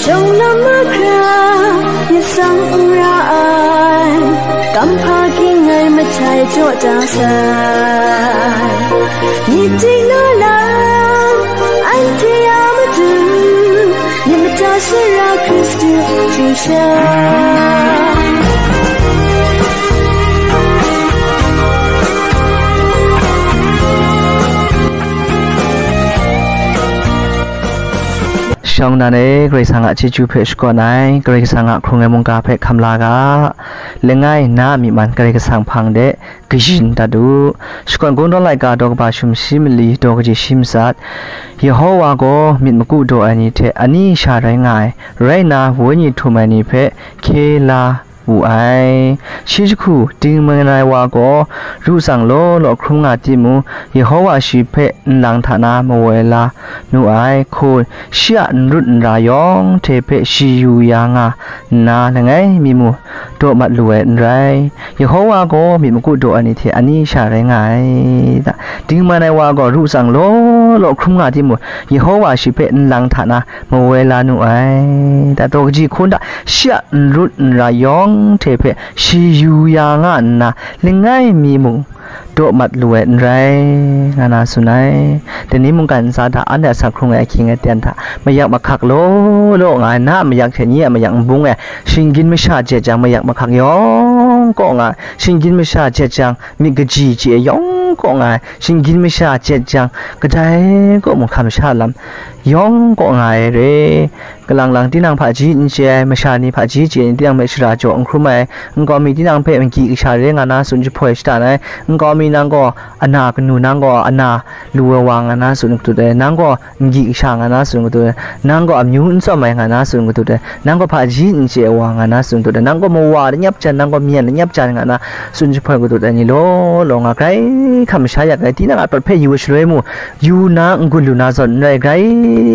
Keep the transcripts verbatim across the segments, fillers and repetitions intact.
Shawng lam mahkra, myit tsang n ra ai, kamhpa ging ai mahtai jaw da sai. Myit ding na lam, anhte a matu, myit mada sara Hkristu hte sha. Shawng nnan e, Karai Kasang a chyeju hpe shakawn ai, Karai Kasang a hkrung ai mungga hpe hkam la ga, langai na a myi man Karai Kasang hpang de kayin dat u. Shakawn Kungdawn laika daw kaba sum shi mali daw kaji shi matsat, Yehowa gaw myit maku daw ai ni hte ani sha rai nga ai, rai nna, wenyi htum ai ni hpe hkye la wu ai. Shi jahku dingman ai wa gaw ru tsang law law hkrum nga timung, Yehowa shi hpe nlang hta na mawai la nu ai. Hku, shi a n rut n ra yawng hte hpe shi yu ya nga nna, langai mi mung daw mat lu ai n rai. Yehowa gaw myit maku daw ai ni hte ani sha rai nga ai. Dingman ai wa gaw ru tsang law law hkrum nga timung, Yehowa shi hpe nlang hta na mawai la nu ai. Daw kaji hkun hta, shi a n rut n ra yawng hte hpe shi yu ya nga nna, langai mi mung daw mat lu ai n rai, nga na tsun ai. Dai ni mungkan ntsa hta anhte asak hkrung ai ahkying aten hta mayak mahkak law law nga ai, na a mayak hte ni a mayak n bung ai, shinggyim masha jet jang mayak mahkak yawng kaw nga ai, shinggyim masha jet jang myit kaji chye yawng kaw nga ai, shinggyim masha jet jang kadai kaw mung hkam sha lam yawng kaw nga ai re. Kalang lang tinang hpaji n chye ai, masha ni hpaji chye ai ni tinang hpe shara jaw n hkrum ai, nkau mi tinang hpe n gyi kasha re nga na tsun jahpoi shada ai, nkau mi nang gaw ana kanu, nang gaw ana lu ai wa nga na tsun katut ai, nang gaw n gyi kasha nga na tsun katut ai, nang gaw amyu n tsawm ai nga na tsun katut ai, nang gaw hpaji n chye ai wa nga na tsun katut ai, nang gaw mawa lanyap jan, nang gaw myen lanyap jan nga na tsun jahpoi katut ai ni law law nga, grai hkam sha yak ai, tinang a prat hpe yu ai shaloi mung, yu na n-gun lu na zawn n rai, grai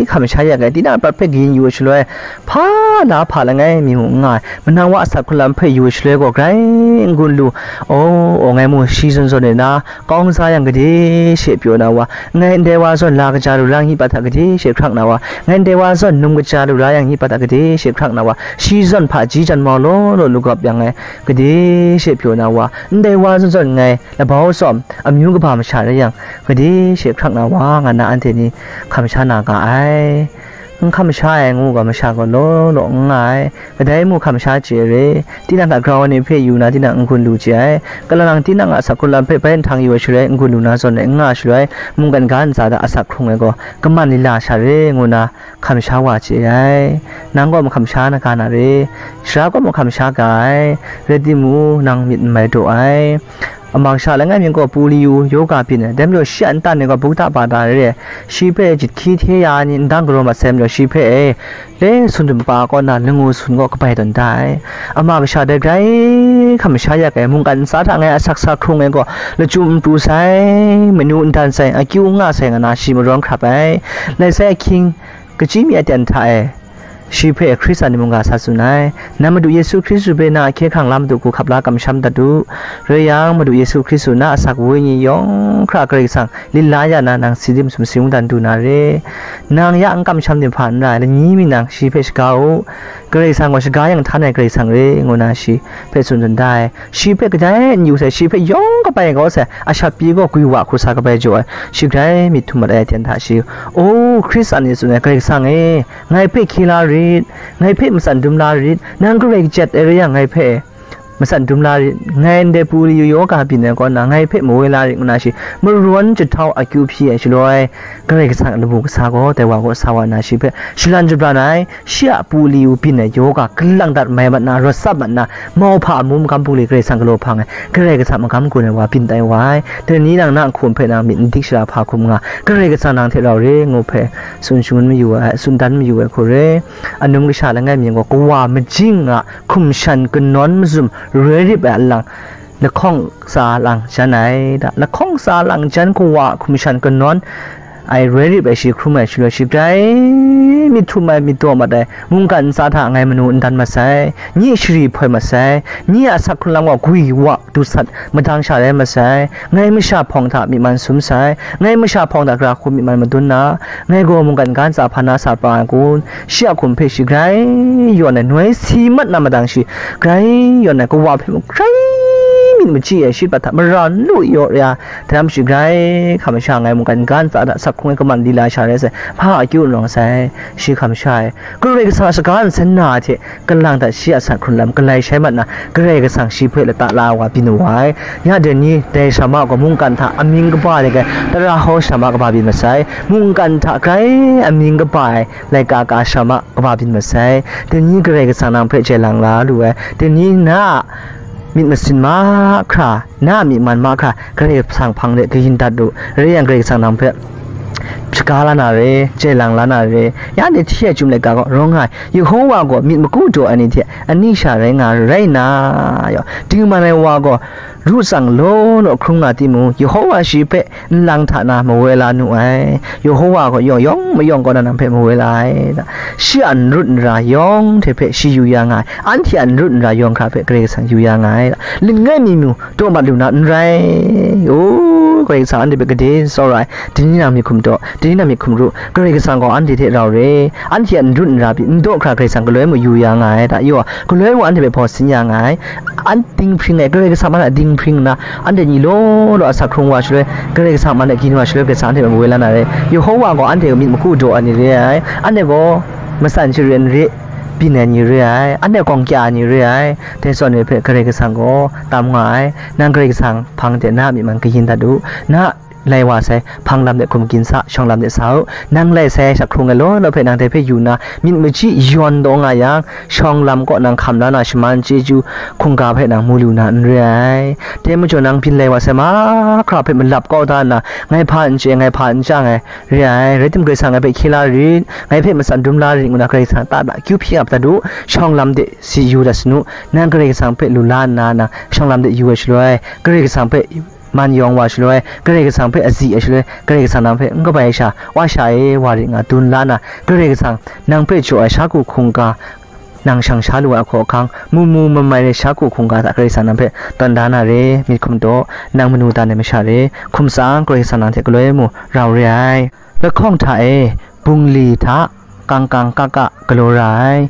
hkam sha yak ai, tinang a prat hpe kayin yu ai shaloi, hpa na hpa langai mi mung n nga ai, manang wa asak hkrung lam hpe yu ai shaloi gaw, grai n-gun lu, aw, aw ngai mung shi zawn zawn e na, kau n sa yang gade she pyaw na wa, ngai ndai wa zawn la kaja lu la yang hpa hta gade she hkrak na wa, ngai ndai wa zawn num kaja lu la yang hpa hta gade she hkrak na wa, shi zawn hpaji janmau law law lagawp yang ngai gade she pyaw na wa, ndai wa zawn zawn ngai labau tsawm amyu kaba masha rai yang, gade she hkrak na wa, nga na anhte ni hkam sha na ga ai. N hkam sha ai ngu ga masha gaw law law n nga ai, kadai mung hkam sha chye re, tinang hta grau ai ni hpe yu na, tinang n-gun lu chye ai, kalang lang tinang a asak hkrung lam hpe bai nhtang yu ai shaloi n-gun lu na zawn e n nga ai shaloi, mungkan ga ntsa hta asak hkrung ai gaw kaman lila sha re, ngu na hkam sha wa chye ai. Nang gaw mahkam sha na ga na re, sara gaw mahkam sha ga ai, rai timung, nang myit n mai daw ai. Ama kasha langai mi gaw Puliu yoga byin ai, dai majaw shi a ntan e gaw bukta bata re ai, shi hpe jahki hte ya ai ni ndang galaw mat sai majaw, shi hpe e, le sun dum pa kaw na langu sun gaw kabai tawn da ai. Ama kasha dai grai hkam sha yak ai, mungkan ntsa hta ngai asak sa hkrung ai gaw lachyum n pru sai, manu n dan sai, akyu n nga sai nga na shi marawn hkrap ai. Lai sai ahkying, kachyi mi aten hta e, shi hpe Hkristan ni mungga sa tsun ai. Nang Madu Yesu Hkristu hpe na ahkye hkrang la Madu hku hkap la kamsham dat u. Rai yang, Madu Yesu Hkristu na asak wenyi yawng hkra Karai Kasang lila ya na, nang si dim sumsing dan du na re. Nang ya n kamsham dim hpa n rai, lani mi nang shi hpe shaga u. Karai Kasang gaw shaga yang htan ai Karai Kasang re, ngu na shi hpe tsun tsun da ai. Shi hpe kadai n yu sai, shi hpe yawng kabai kau sai, ashap pyi gaw gwi wa hku sa kabai jaw ai, shi grai myit htum mat ai aten hta shi, O, Hkristan ni tsun ai Karai Kasang e, ngai hpe hkye la rit, ngai hpe matsan dum la rit, nang garai kachyet ai rai yang ngai hpe matsan dum la rit, ngai ndai Puliu yoga byin ai kaw na, ngai hpe mawai la rit, ngu na shi marawn jahtau akyu hpyi ai shaloi, Karai Kasang a lamu kasa gaw dai wa kaw sa wa nna, shi hpe shalan shabran ai, shi a Puliu byin ai yoga kalang dat mai mat na, rawt tsap mat na, mauhpa amu magam bungli Karai Kasang galaw hpang ai, Karai Kasang magam gun ai wa byin tai wa ai. Dai ni nang na hkum hpe nang myit n dik shara hpa hkum nga, Karai Kasang nang hte rau re, ngu hpe tsun shangun mayu ai, tsun dan mayu ai hku re. Anum kasha langai mi gaw kawa majing a hkum shan kanawn mazum roi rip ai alang, lahkawng tsa lang jan ai da. Lahkawng tsa lang jan kawa hkum shan kanawn ai roi rip ai shi hkrum ai shaloi shi grai myit htum ai myit daw mat ai mungkan ntsa hta ngai manu n dan masai, nye shari hpoi masai, nye a asak hkrun lam gaw gwi wa dusat madang sha rai masai, ngai masha hpawng hta myi man sum sai, ngai masha hpawng hta gara hku myi man madun na, ngai gaw mungkan ga ntsa hpa na sa pra ai kun, shi a hkum hpe shi grai yawn ai, noi si mat na madang shi grai yawn ai, kawa hpe mung grai myit machyi ai, shi pat hta mara n lu yaw ya, dai lam shi grai hkam sha ngai mungkan ga ntsa hta sak hkrung ai kaman lila sha rai sai, hpa akyu n rawng sai, shi hkam sha ai, Karai Kasang a shaga nsen na hte kalang hta shi a asak hkrun lam galai shai mat na, Karai Kasang shi hpe lata la ai wa byin wu ai. Ya dai ni, dai sharama gaw mungkan hta amying kaba ai, tara hau sharama kaba byin masai, mungkan hta grai amying kaba ai laika ka sharama kaba byin masai. Dai ni Karai Kasang nang hpe jai lang la lu ai. Dai ni na a myit masin mahkra, na a myi man mahkra, Karai Kasang hpang de kayin dat u. Rai yang, Karai Kasang nang hpe shaga la na re, jai lang la na re. Ya ni hti ai chyum laika gaw rawng nga ai. Yehowa gaw myit maku daw ai ni hte ani sha rai nga ai rai nna, yaw, dingman ai wa gaw ru tsang law law hkrung nga timung, Yehowa shi hpe nlang hta na mawoi la nu ai. Yehowa gaw yawng yawng mayawng kaw na nang hpe mawoi la ai. Shi a n rut n ra yawng hte hpe shi yu ya nga ai. Anhte a n rut n ra yawng hkra hpe Karai Kasang yu ya nga ai. Langai mi myu daw mat lu na n rai. O, Karai Kasang anhte hpe gade tsawra ai. Dai ni nang myit hkum daw, dai ni nang myit hkum ru. Karai Kasang gaw anhte hte rau re. Anhte a n rut n ra pyi, n daw hkra Karai Kasang galoi mung yu ya nga ai. Hta yaw, galoi mung anhte hpe hpaw sin ya nga ai. An dinghpring ai, Karai Kasang man a dinghpring nna, anhte ni law law a asak hkrung wa shaloi, Karai Kasang man a gyin wa shaloi, Karai Kasang anhte hpe mawoi la na re. Yehowa gaw anhte myit maku daw ai ni re ai. Anhte gaw matsan sharen re, byin ai ni re ai. Anhte gawng kya ai ni re ai. Dai zawn ni hpe Karai Kasang gaw tam nga ai. Nang Karai Kasang hpang de na a myi man kayin dat u. Na lai wa sai, hpang lam de hkum gyin sa, shawng lam de sa u. Nang lai sai, asak hkrung ai law law hpe nang dai hpe yu nna, myit machyi yawn taw nga yang, shawng lam kaw nang hkam la na shaman chyeju hkungga hpe nang mu lu na n re ai. Dai majaw nang byin lai wa sai mahkra hpe malap kau da nna, ngai hpa n chye, ngai hpa n chyang ai, re ai. Rai tim, Karai Kasang ngai hpe hkye la rit, ngai hpe matsan dum la rit, ngu na Karai Kasang ta da kyu hpyi ap dat u. Shawng lam de si yu dat sanu. Nang Karai Kasang hpe lu la nna, nang shawng lam de yu ai shaloi, Karai Kasang hpe man yawng wa shaloi, Karai Kasang hpe azi ai shaloi, Karai Kasang nang hpe n kabai ai sha, wa sha e, wa rit nga dun la na, Karai Kasang nang hpe jaw ai sha ku hkungga, nang shang sha lu ai hkaw ahkang, mu mu mamai ai sha ku hkungga hta Karai Kasang nang hpe tawn da na re, myit hkum daw, nang manu dan ai masha re, hkum tsang Karai Kasang nang hte galoi mu rau re ai. Lahkawng hta e, bungli hta, kangkang kaka galaw ra ai.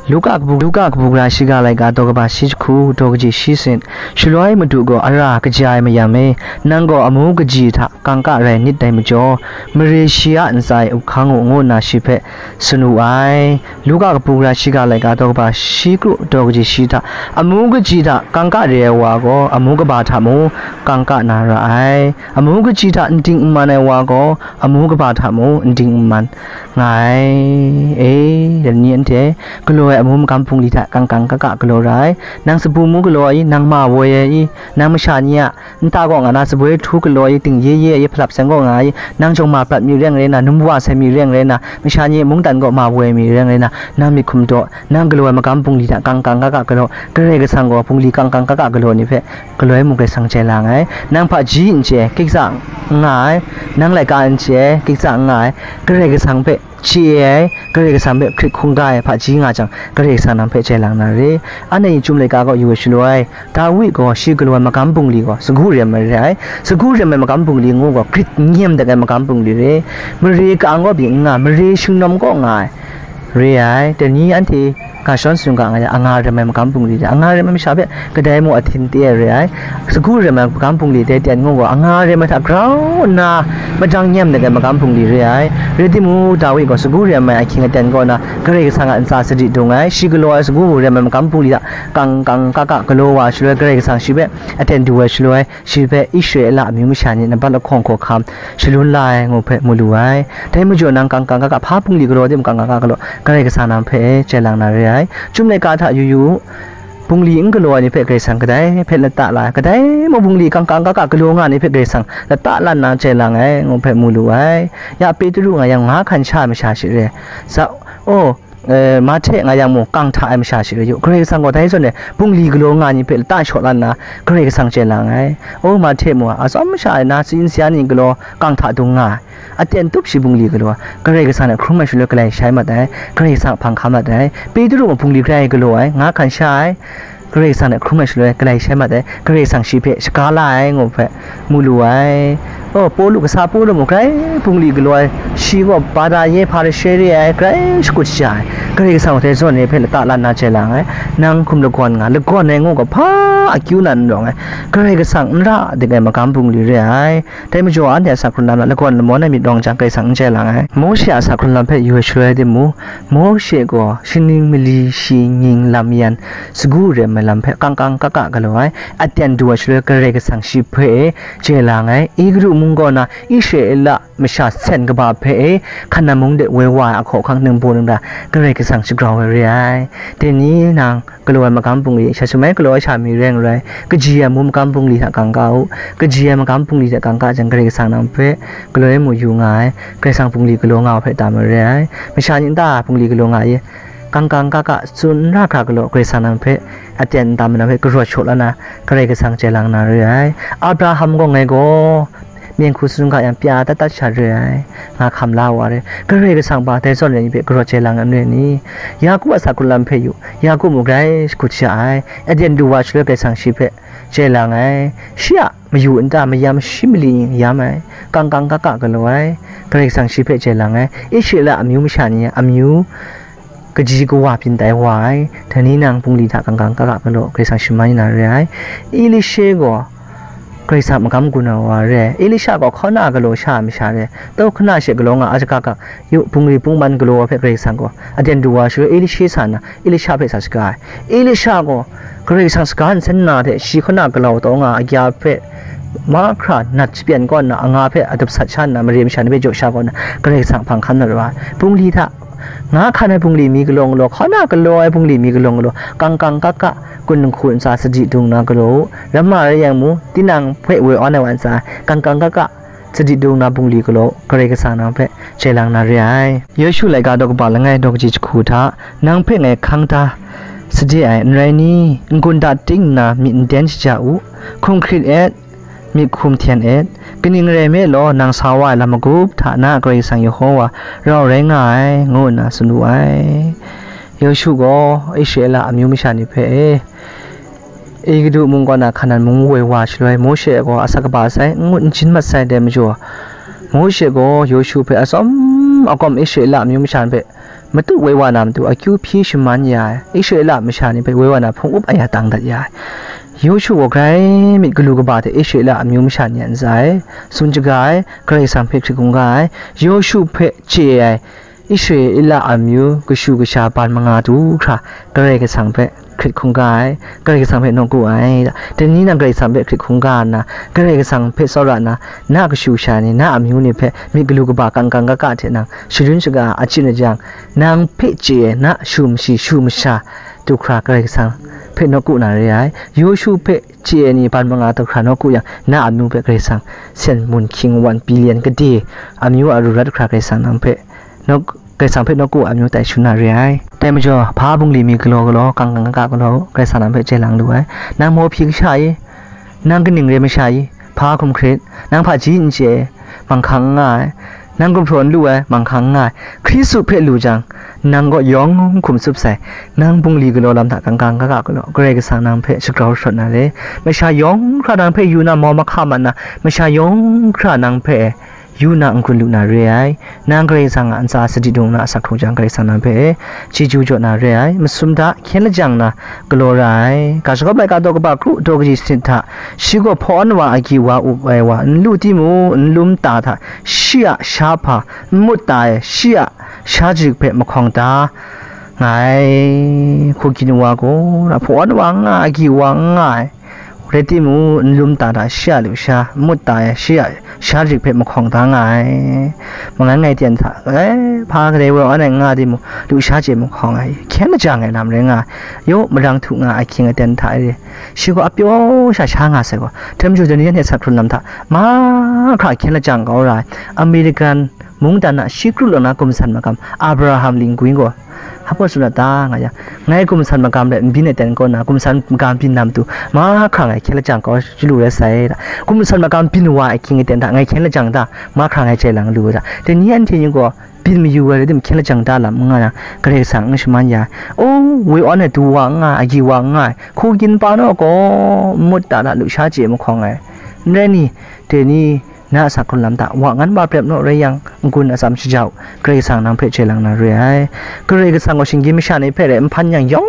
Luka kabu, Luka kabu gara shiga laika daw kaba shi jahku, daw kaji shi sanit. Shaloi Madu gaw, "Ara, kaja ai mayam e, nang gaw amu kaji hta kangka rai nit dai majaw, mare shi a ntsa e up hkang u," ngu nna shi hpe tsun wu ai. Luka kabu gara shiga laika daw kaba shi kru, daw kaji shi hta, amu kaji hta kangka re ai wa gaw, amu kaba hta mung kangka na ra ai. Amu kaji hta n ding n man ai wa gaw, amu kaba hta mung n ding n man nga ai. E, dai ni anhte, galaw ai amu magam bungli hta kangkang kaka galaw ra ai. Nang sabu mu galaw ai i, nang ma woi ai i, nang masha ni a nta kaw nga na saboi htu galaw ai i, ting ye ye ai i, hpalap seng kaw nga ai i, nang jawng ma prat mi reng rai na, num wa sai mi reng rai na, masha ni mungdan kaw ma woi mi reng rai na, nang myit hkum daw, nang galaw ai magam bungli hta kangkang kaka galaw, Karai Kasang gaw bungli kangkang kaka galaw ni hpe galoi mung Karai Kasang jai lang ai. Nang hpaji n chye, kiksa n nga ai. Nang laika n chye, kiksa n nga ai. Karai Kasang hpe chye ai, Karai Kasang hpe hkrit hkungga ai hpaji nga jang, Karai Kasang nang hpe jai lang na re. Anhte yin chyum laika gaw yu ai shaloi, Dawi gaw shi galaw ai magam bungli gaw sagu rem ai re ai. Sagu rem ai magam bungli ngu gaw, grit n yem dat ai magam bungli re. Mare ka-ang kaw pyi n nga, mare shingnawm kaw nga ai re ai. Dai ni anhte ga shawn sung ga nga yang, anga rem ai magam bungli re, anga rem ai masha hpe kadai mung ahtin te ai re ai. Sagu rem ai magam bungli dai ten ngu gaw, anga rem ai hta grau nna madang nyem dat ai magam bungli re ai. Rai timung, Dawi gaw sagu rem ai ahkying aten kaw na Karai Kasang a ntsa sadi dung ai. Shi galaw ai sagu rem ai magam bungli hta kang kang ka ka galaw wa shaloi, Karai Kasang shi hpe aten du ai shaloi, shi hpe Israela amyu masha ni nambat lahkawng hkawhkam shalun la ai ngu hpe mu lu ai. Dai majaw nang kang kang ka ka hpa bungli galaw tim, kang kang ka galaw, Karai Kasang nang hpe jai lang na re ai. Chyum laika hta yu yu u, bungli n galaw ai ni hpe Karai Kasang kadai hpe lata la ai, kadai mung bungli kang kang ka ka galaw nga ai ni hpe Karai Kasang lata la nna jai lang ai ngu hpe mu lu ai. Ya Petru nga yang, nga hkan sha ai masha shi re ai. Sa, o, E, Mahte nga yang mung, kang hta ai masha shi rai yu. Karai Kasang gaw dai zawn e bungli galaw nga ni hpe lata shaw la nna, Karai Kasang chye lang ai. O, Mahte mung, atsawm masha e na tsin sya ni galaw kang hta dung nga ai. Aten tup shi bungli galaw ai. Karai Kasang hte hkrum ai shaloi galai shai mat ai. Karai Kasang hpang hkam mat ai. Petru mung bungli grai galaw ai, nga hkan sha ai. Karai Kasang hte hkrum ai shaloi galai shai mat ai. Karai Kasang shi hpe shaga la ai, ngu hpe mu lu ai. O, Pawlu, kasa Pawlu mung grai bungli galaw ai, shi gaw Bada ye Hparishe re ai, grai shakut shaja ai. Karai Kasang hte zawn e hpe lata la nna chye lang ai. Nang hkum lagawn nga, lagawn ai ngu gaw hpa akyu nan n rawng ai. Karai Kasang n ra dik ai magam bungli re ai. Dai majaw, anhte a sa hkrun lam na lagawn lamawn ai myit rawng jang, Karai Kasang n chye lang ai. Mawshe a sa hkrun lam hpe yu ai shaloi timung, Mawshe gaw shaning mali shi nying lam yan sagu rem ai lam hpe kang kang ka ka galaw ai. Aten du ai shaloi Karai Kasang shi hpe chye lang ai. Egutu mung kaw na Israela masha sen kaba hpe e, Hkanan mung de woi wa ai ahkaw ahkang ningbaw ningra Karai Kasang shagrau ai re ai. Dai ni nang galaw ai magam bungli, sha shamai galaw ai sha mi rai n rai, kaji ai amu magam bungli hta kang ka u. Kaji ai magam bungli hta kang ka jang, Karai Kasang nang hpe galaw ai mu yu nga ai, Karai Kasang bungli galaw nga u hpe tam ai re ai. Masha ning ta bungli galaw nga i, kang kang ka ka tsun n ra hkra galaw, Karai Kasang nang hpe aten n tam ai nang hpe karawt shaw la na, Karai Kasang chye lang na re ai. Abraham gaw ngai gaw, myen hku tsun ga yang pya dat dat sha re ai, nga hkam la wa re. Karai Kasang hpa dai zawn re ni hpe karawt chye lang ai n re ni? Yaku a sa hkrun lam hpe yu, Yaku mung grai shakut sha ai. Aten du wa shaloi Karai Kasang shi hpe chye lang ai. Shi a mayu nta mayam shi mali yam ai, kang kang ka ka galaw ai. Karai Kasang shi hpe chye lang ai. Israela amyu masha ni a amyu kaji kawa byin tai wa ai. Dai ni nang bungli hta kang kang ka ka galaw, Karai Kasang shaman na re ai. Elishe gaw Karai Kasang magam gun ai wa re ai. Elisha gaw hkaw na galaw sha ai masha re ai. Tau hkana she galaw nga a shaka ka, yu, bungli bungman galaw ai hpe Karai Kasang gaw aten du wa shaloi, Elishe sa na, Elisha hpe sa shaga ai. Elisha gaw Karai Kasang saga nsen na hte shi hkaw na galaw taw nga ai agya hpe mahkra nat shapyan kaw nna, anga hpe adap sat sha nna, mare masha ni hpe jaw sha kaw nna, Karai Kasang hpang hkan na ra ai. Bungli hta, nga hkan ai bungli mi galaw galaw, hkaw na galaw ai bungli mi galaw galaw, kang kang ka ka, kun nhku ntsa sadi dung na galaw u. Ramma rai yang mung, tinang hpe woi awn ai wa ntsa, kang kang ka ka, sadi dung na bungli galaw, Karai Kasang nang hpe chye lang na re ai. Yawshu laika daw kaba langai daw kaji jahku hta, nang hpe ngai hkang da sade ai, n rai ni? N-gun da ting nna myit n den shaja u, hkum hkrit et, myit hkum hten et, kaning rai nme law, nang sa wa ai lam magup hta na a Karai Kasang Yehova rau rai nga ai, ngu nna tsun wu ai. Yawshu gaw Israela amyu masha ni hpe, e, Egutu mung kaw na Hkanan mung woi wa shaloi, Mawshe gaw asak kaba sai, n ngut n jin mat sai dai majaw, Mawshe gaw Yawshu hpe atsawm akawm Israela amyu masha ni hpe matu woi wa na matu akyu hpyi shaman ya ai, Israela masha ni hpe woi wa na hpung up aya tang dat ya ai. Yawshu gaw grai myit galu kaba hte Israela amyu masha ni a ntsa e tsun shaga ai, Karai Kasang hpe hkrit hkungga ai, Yawshu hpe chye ai, Israela amyu kashu kasha ban manga du hkra Karai Kasang hpe hkrit hkungga ai, Karai Kasang hpe nawku ai. Dai ni nang Karai Kasang hpe hkrit hkungga nna, Karai Kasang hpe tsawra nna, na kashu kasha ni, na amyu ni hpe myit galu kaba kang kang ka ka hte nang sharin shaga achyin a jang, nang hpe chye ai na shu mashi shu masha du hkra Karai Kasang hpe nawku na re ai. Yawshu hpe chye ai ni ban manga du hkra nawku yang, na amyu hpe Karai Kasang sen mun hkying wan bilyen kade amyu a ru rat hkra Karai Kasang nang hpe nawk-, Karai Kasang hpe nawku amyu tai shun na re ai. Dai majaw, hpa bungli mi galaw galaw, kang kang ka ka galaw, Karai Kasang nang hpe chye lang lu ai. Nang mawhpyi kasha i, nang kaning re masha i, hpa hkum hkrit, nang hpaji n chye ai, manghkang n nga ai, nang gumhpraw n lu ai, manghkang n nga ai, Hkristu hpe lu jang, nang gaw yawng hkum tsup sai, nang bungli galaw lam hta kang kang ka ka galaw, Karai Kasang nang hpe shagrau sharawt na re. Masha yawng hkra nang hpe yu na mau mahka mat na, masha yawng hkra nang hpe yu na n-gun lu na re ai. Nang Karai Kasang a ntsa sadi dung na asak hkrung jang, Karai Kasang nang hpe chyeju jaw na re ai. Masum hta hkyen lajang na galaw ra ai. Ga shagawp laika daw kaba kru daw kaji sanit hta, shi gaw hpawn wa agyi wa up ai wa n lu timung, n lum ta hta shi a sha hpa n mut ta ai, shi a sha jarik hpe mahkawng da nga ai. Hku kinu wa gaw, hpawn wa n nga, agyi wa n nga ai, rai timung, n lum ta hta shi a lusha, n mut ta ai shi a sha jarik hpe mahkawng da nga ai. Mangan ngai ten hta, e, hpa kadai wa anhte n nga timung, lusha chye mahkawng ai, hkyen lajang ai lam rai nga ai. Yaw, marang htu nga ahkying aten hta e, shi gaw apyaw sha sha nga sai gaw, htem ju dai ni anhte asak hkrun lam hta mahkra hkyen lajang kau ra ai. American mungdan a shi kru lang na gumsan magam Abraham Lincoln gaw, Hpa tsun na ta nga yang, ngai gumsan magam rai n byin ai ten kaw na, gumsan magam byin na matu, mahkra ngai hkyen lajang kau chyalu rai sai da. Gumsan magam byin wa ai hkying aten hta, ngai hkyen lajang da, mahkra ngai jai lang lu da. Dai ni anhte yin gaw, byin mayu ai rai tim, hkyen lajang da lam n nga yang, Karai Kasang n shaman ya ai. O, woi awn ai du wa n nga ai, agyi wa n nga ai, hku gyin pa naw gaw, n mut ta da, lusha chye mahkawng ai. N rai ni, dai ni, na a sak hkrun lam hta, wa ngan wa prep naw rai yang, n-gun atsam shaja u, Karai Kasang nang hpe jai lang na re ai. Karai Kasang gaw shinggyim masha ni hpe rai n hpan yang, yawng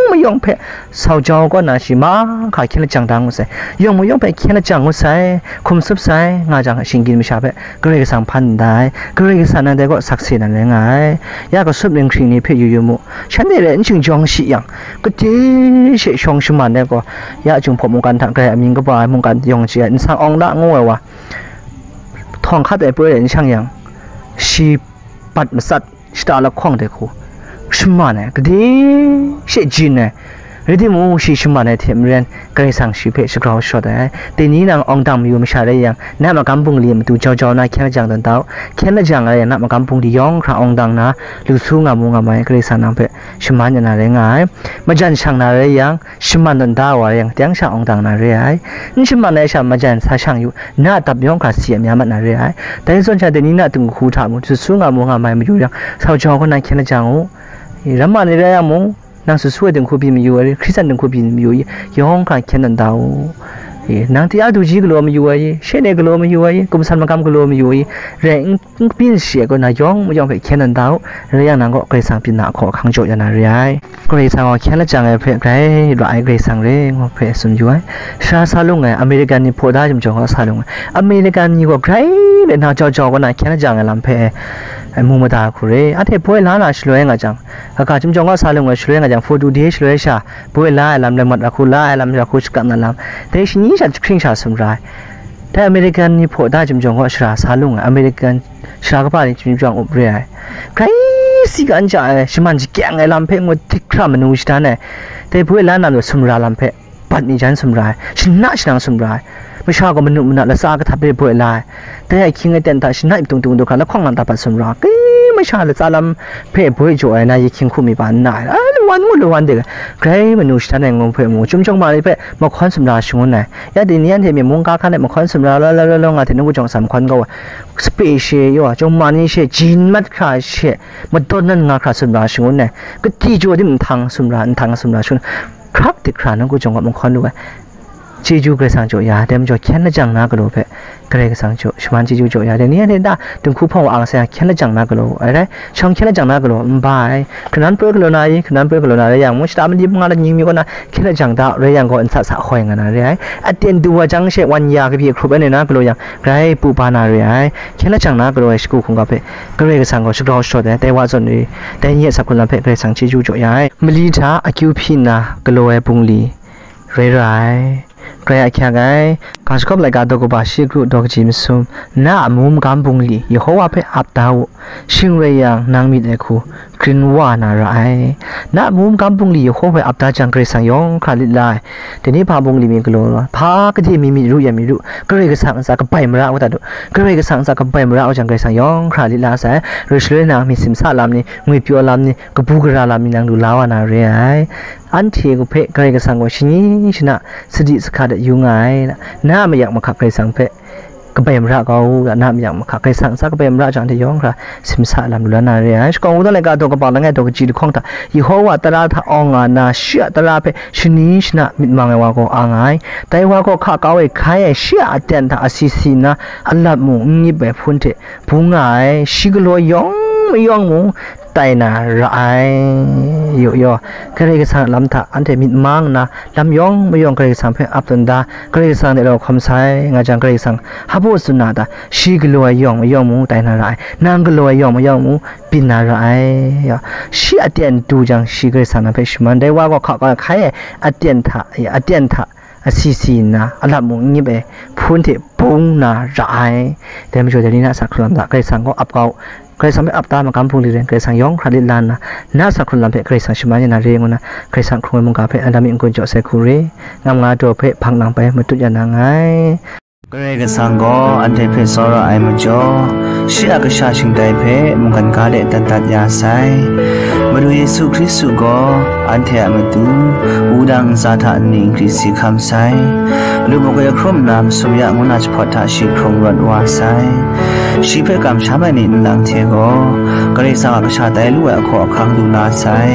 mayawng hpe sau jau kaw na shi mahkra hkyen lajang da ngut sai. Yawng mayawng hpe hkyen lajang ngut sai, hkum tsup sai, nga jang, shinggyim masha hpe Karai Kasang hpan n da ai. Karai Kasang nang dai kaw sakse na rai nga ai. Ya kasup ninghkring ni hpe yu yu mu. Shanhte rai n shingjawng shi yang, kade she shawng shaman ai gaw, ya Jinghpaw mungkan hta grai amying kaba ai mungkan yawng chye ai, nsang awng la ngu ai wa, htawng hkat ai poi rai n shang yang, shi bat matsat, shata lahkawng dai hku, shaman ai, kade she jin ai, rai timung, shi shaman ai hte maren, Karai Kasang shi hpe shagrau shawt ai. Dai ni nang awng dang mayu masha rai yang, na magam bungli matu jau jau na hkyen lajang tawn da u. Hkyen lajang rai yang, na magam bungli yawng hkra awng dang na, lu su nga mu nga mai, Karai Kasang nang hpe shaman ya na rai nga ai. Majan shang na rai yang, shaman tawn da wa rai yang, teng sha awng dang na re ai. N shaman ai sha majan sa shang yu, na a dap yawng hkra si ai mya mat na re ai. Dai zawn sha, dai ni na dinghku hta mung, su su nga mu nga mai mayu yang, sau jau kaw na hkyen lajang u. E, ramma ni rai yang mung, nang su su ai dinghku byin mayu ai, Hkristan dinghku byin mayu ai, yawng hkra hkyen tawn da u. E, nang tia du ji galaw mayu ai, she ne galaw mayu ai, gumsan magam galaw mayu ai, rai n N kabyin shi ai kaw na yawng mayawng hpe hkyen tawn da u, rai yang nang gaw Karai Kasang byin na ahkaw ahkang jaw ya na re ai. Karai Kasang gaw hkyen lajang ai hpe grai ra ai Karai Kasang re ngu hpe tsun yu ai. Sara sa lung ai American ni hpaw da ai chyum jawng gaw sa lung ai. American ni gaw grai rai na jau jau kaw na hkyen lajang ai lam hpe, eh, mu mada hku re. Anhte boi la na shaloi nga jang, kaga chyum jawng gaw sa lung ai shaloi nga jang, forty day shaloi sha, boi la ai lam, lam mat ra hku la ai lam, ra hku shakap na lam, dai shani sha jahkring sha sumra ai. Dai American ni hpaw da ai chyum jawng gaw sara sa lung ai, American sara kaba ni chyum jawng up re ai. Grai si kan ja ai, shaman shakyang ai lam hpe ngut htik hkra manu shadan ai, dai boi la na majaw sumra lam hpe bat mi jan sumra ai, shana shanang sumra ai. Masha gaw manu mana latsa kahtap hpe boi la ai. Dai ahkying aten hta shanai tung tung du hkra lahkawng lang tapat sumra ai. Kai masha latsa lam hpe boi jaw ai na yahkying hku mi pa n na ai. Ai, lawan ngu lawan de, grai manu shadan ai ngu hpe mu, chyum jawng ma ni hpe mahkawn sumra shangun ai. Ya dai ni anhte myi mungga hkan e mahkawn sumra la la la la nga hte nawku jawng sa mahkawn kau ai. Sape she yaw, jawng ma ni she, jin mat hkra she, madawn nan nga hkra sumra shangun ai. Kati jaw di nhtang sumra, nhtang sumra shangun, hkrak dik hkra nawku jawng gaw mahkawn lu ai. Chyeju Karai Kasang jaw ya, dai majaw hkyen lajang na galaw hpe, Karai Kasang jaw, shaman chyeju jaw ya, dai ni anhte ta dinghku hpawng wa ang sai hkyen lajang na galaw, ai rai, shawng hkyen lajang na galaw n ba ai, kanan poi galaw na i, kanan poi galaw na rai yang mung, shata mali manga la nying mi kaw na hkyen lajang da, rai yang gaw, nsa sa hoi nga na re ai, aten du wa jang she, wan ya kabyi hkrup ai ni na galaw yang, grai pu ba na re ai, hkyen lajang na galaw ai shagu hkungga hpe, Karai Kasang gaw shagrau shawt ai, dai wa zawn e, dai ni a sak hkrun lam hpe Karai Kasang chyeju jaw ya ai, mali hta akyu hpyi nna galaw ai bungli, rai ra ai. Grai ahkyak ai, ga shagawp laika daw kaba shi kru daw kaji masum, na a amu magam bungli Yehowa hpe ap da u, shing rai yang, nang myit ai hku grin wa na ra ai. Na a amu magam bungli Yehowa hpe ap da jang, Karai Kasang yawng hkra lit la ai. Dai ni hpa bungli mi galaw, hpa gade mi myit ru yan myit ru, Karai Kasang ntsa kabai mara wa dat u, Karai Kasang ntsa kabai mara wa jang, Karai Kasang yawng hkra lit la sai. Rai shaloi na, myit simsa lam ni, ngwipyaw lam ni, kabu gara lam ni nang lu la wa na re ai. Anhte hpe Karai Kasang gaw shani shana sadi sahka de yu nga ai, na a mayak mahkak Karai Kasang hpe kabai mara kau u, na a mayak mahkak Karai Kasang ntsa kabai mara jang, anhte yawng hkra simsa lam lu la na re ai. Shakawn Wundan laika daw kaba langai daw kaji lahkawng hta, Yehowa tara hta awng nga nna, shi a tara hpe shani shana myit mang ai wa gaw a nga ai. Dai wa gaw hka kau e hkai ai, shi a aten hta asi si nna, a lap mung n ngip ai hpun hte bung nga ai, shi galaw yawng mayawng mung tai na ra ai. Yu yaw, Karai Kasang a lam hta anhte myit mang nna, lam yawng mayawng Karai Kasang hpe ap tawn da, Karai Kasang de rau hkawm sai nga jang, Karai Kasang hpa tsun na ta, shi galaw ai yawng mayawng mung tai na ra ai, nang galaw ai yawng mayawng mung byin na ra ai. Ya, shi aten du jang, shi Karai Kasang nang hpe shaman, dai wa gaw hka kau ai hkai ai aten hta, ya, aten hta asi si nna, a lap mung n ngip ai hpun hte bung na ra ai. Dai majaw, dai ni na a sak hkrun lam hta Karai Kasang gaw ap kau, Karai Kasang hpe ap da magam bungli rai, Karai Kasang yawng hkra lit la nna, na a sak hkrun lam hpe Karai Kasang shaman ya na re ngu nna, Karai Kasang hkrung ai mungga hpe Adam myit n-gun jaw sai hku re, ngam nga daw hpe hpang lang bai matut ya na nngai. Karai Kasang gaw anhte hpe tsawra ai majaw, shi a kasha shingtai hpe mungkan ga de dat dat ya sai. Madu Yesu Hkristu gaw anhte a matu, wudang ntsa hta nni nkri si hkam sai. Lu makoi hkrum nna masum ya ngu na jahpawt hta shi hkrung rawt wa sai. Shi hpe kamsham ai ni nlang hte gaw, Karai Kasang a kasha tai lu ai ahkaw ahkang lu na sai.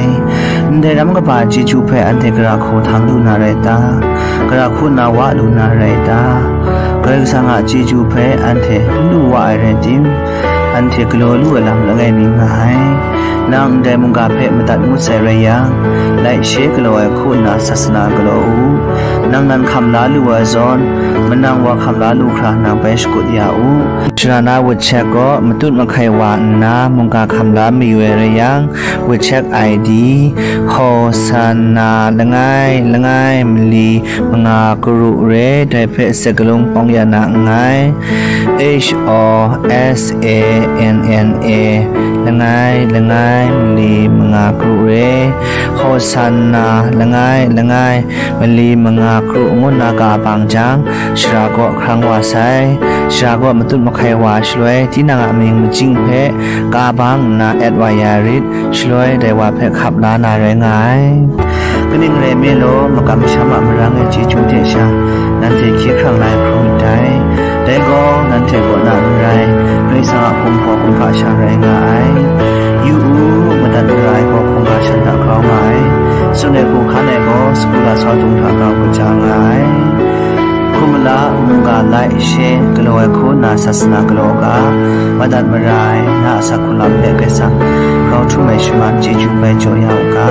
Ndai ram kaba chyeju hpe anhte gara hku htang lu na rai ta? Gara hku nna wa lu na rai ta? Karai Kasang a chyeju hpe anhte n lu wa ai rai tim, anhte galaw lu ai lam langai mi nga ai. Nang ndai mungga hpe madat ngut sai rai yang, laishe galaw ai hku nna sasana galaw u. Nang nan hkam la lu ai zawn, manang wa hkam la lu hkra nang bai shakut ya u. Sara na wut chek gaw matut mahkai wa nna mungga hkam la mayu ai rai yang, wut chek I D, Hosanna langai langai mali manga karu re, dai hpe sakalung pawng ya na nngai. H O S A N N A, langai langai mali manga karu re, Hosanna langai langai mali manga karu ngu nna ka bang jang, sara kaw hkrang wa sai. Sara kaw matut mahkai wa shaloi, tinang a mying majing hpe ka bang nna et wa ya rit, shaloi dai wa hpe hkap la na rai nga ai. Kaning rai nme law, makam masham a marang e chyeju hte sha, nanhte hkye hkrang la ai hpung myit dai. Dai gaw, nanhte kaw na n rai, Karai Kasang a hkum hpaw hkum hpa sha rai nga ai. Yu u, madat mara ai gaw hkungga shan hta grau nga ai, tsun ai hku hkan ai gaw, sagu lasau dung hta grau mat ja nga ai. Hkum mala, mungga laishe galaw ai hku nna sasana galaw ga, madat mara ai, na a asak hku lam hpe Karai Kasang grau htum ai shaman chyeju bai jaw ya u ga.